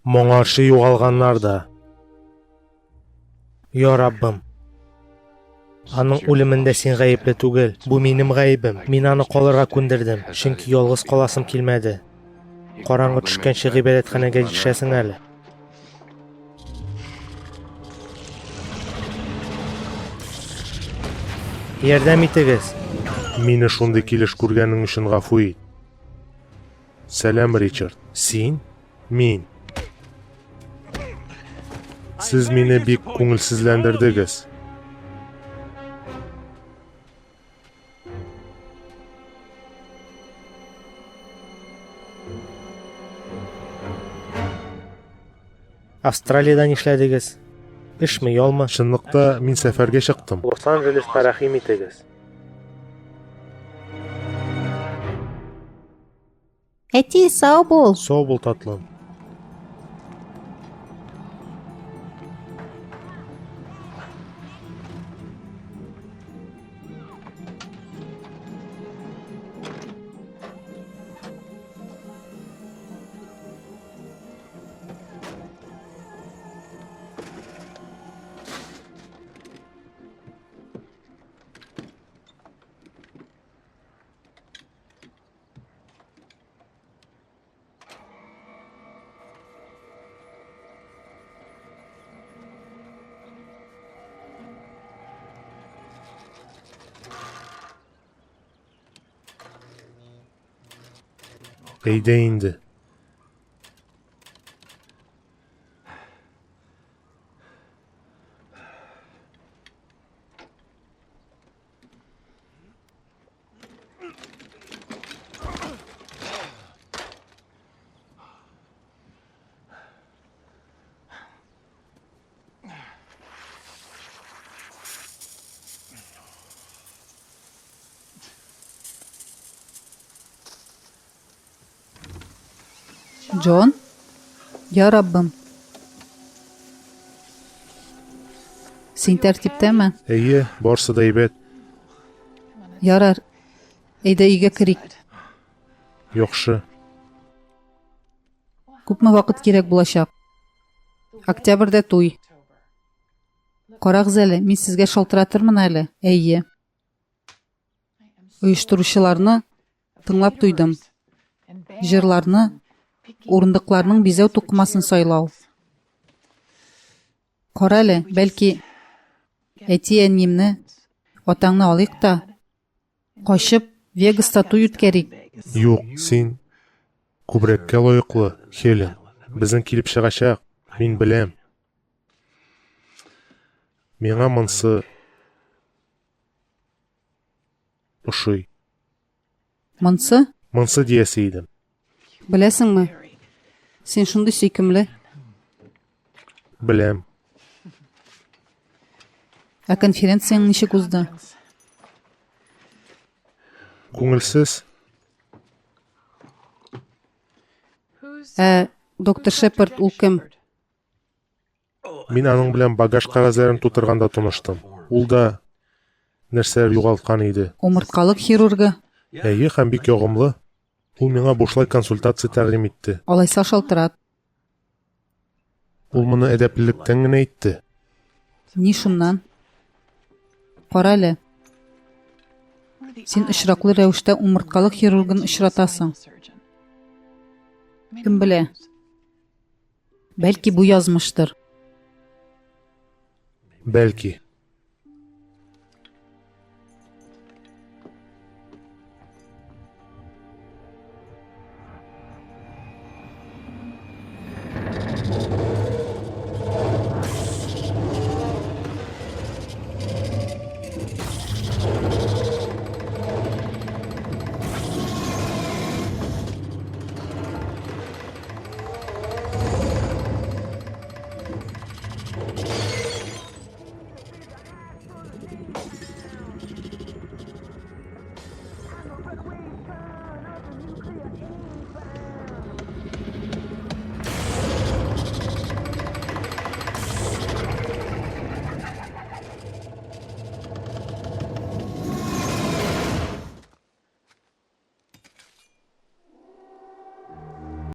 Моңарчы югалганнар да. Я Раббым. Аның үлемендә син гаепле түгел. Бу минем гаебем. Мин аны калырга күндердем, чөнки ялгыз каласым килмәде. Караңгы төшкәнче гыйбадәтханәгә җитешәсең әле. Ярдәм итегез. Мине шундый килеш күргәнең өчен гафу ит. Сәлам, Ричард. Син? Мин. Сез мине бик күңелсезләндердегез. Австралиядә нишләдегез? Эшме, ялмы? Чынлыкта мин сәфәргә чыктым. Лос-Анджелеска рәхим итегез. Әти, сау бул. Сау бул, татлым. Әйдә инде. Джон? Я Раббым. Син тәртиптәме? Әйе, барсы да әйбәт. Ярар. Әйдә өйгә керик. Яхшы. Күпме вакыт кирәк булачак? Октябрьдә туй. Карагыз әле, мин сезгә шалтыратырмын әле. Әйе. Оештыручыларны тыңлап туйдым. Җырларны, урындыкларның бизәү тукымасын сайлау. Кара әле, бәлки, әти-әниемне, атаңны алыйк та, качып, Вегаста туй үткәрик. Юк, син күбрәккә лаеклы, Хелен. Безнең килеп чыгачак, мин беләм. Миңа монсы ошый. Монсы? Монсы диясе идем. Беләсеңме? Син шундый сөйкемле. Беләм. Ә конференцияң ничек узды? Күңелсез. Ә доктор Шепард ул кем? Мин аның белән багаж кәгазьләрен тутырганда таныштым. Ул да нәрсәләр югалткан иде. Умырткалык хирургы. Әйе, һәм бик ягымлы. Ул миңа бушлай консультация тәкъдим итте. Алайса шалтырат. Ул моны әдәплелектән генә әйтте. Ни шуннан? Кара әле. Син очраклы рәвештә умырткалык хирургын очратасың. Кем белә? Бәлки бу язмыштыр. Бәлки.